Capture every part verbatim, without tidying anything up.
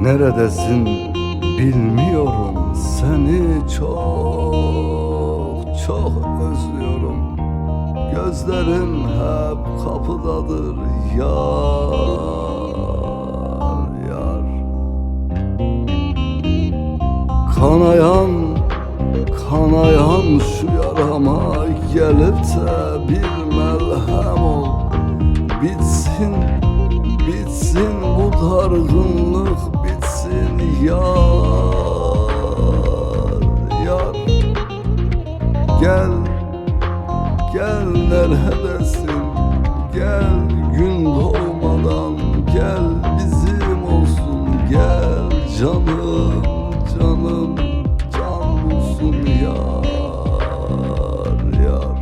Neredesin bilmiyorum, seni çok çok özlüyorum. Gözlerim hep kapıdadır yar yar. Kanayan, kanayan şu yarama gelip de bir melhem ol. Bitsin, bitsin bu dargınlık, bitsin yar yar. Gel, gel neredesin? Gel gün doğmadan gel bizim olsun. Gel canım, canım, can bulsun yar yar.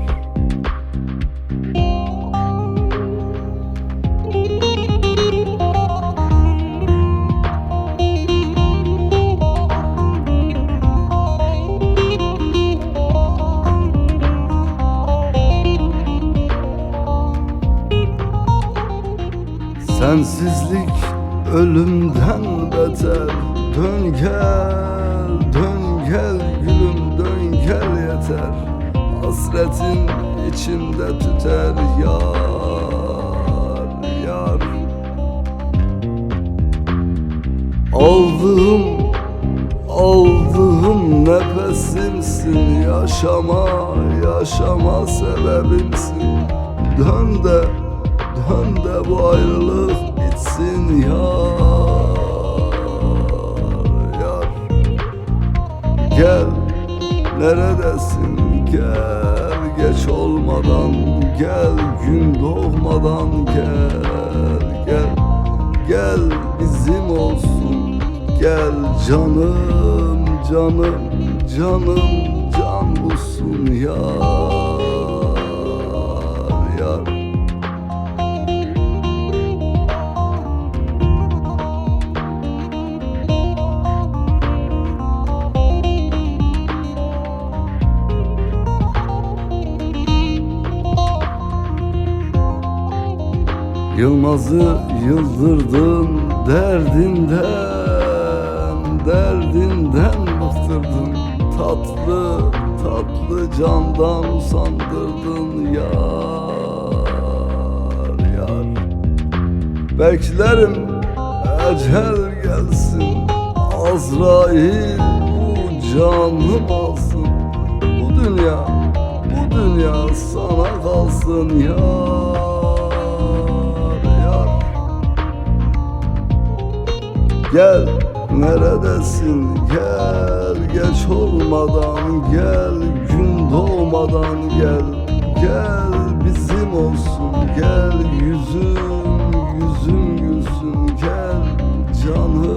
Sensizlik ölümden beter. Dön gel, dön gel gülüm, dön gel yeter. Hasretin içimde tüter yar yar. Aldığım, aldığım nefesimsin, yaşama, yaşama sebebimsin. Dön de, dön de bu ayrılık bitsin yar yar. Gel, neredesin? Gel, geç olmadan gel, gün doğmadan gel, gel, gel bizim olsun. Gel canım, canım, canım, can bulsun yar yar. Yılmaz'ı yıldırdın, derdinden, derdinden bıktırdın. Tatlı, tatlı candan usandırdın yar yar. Beklerim ecel gelsin, Azrail bu canım alsın. Bu dünya, bu dünya sana kalsın yar yar. Gel, neredesin? Gel, geç olmadan gel, gün doğmadan gel. Gel bizim olsun, gel yüzüm yüzüm gülsün, gel canım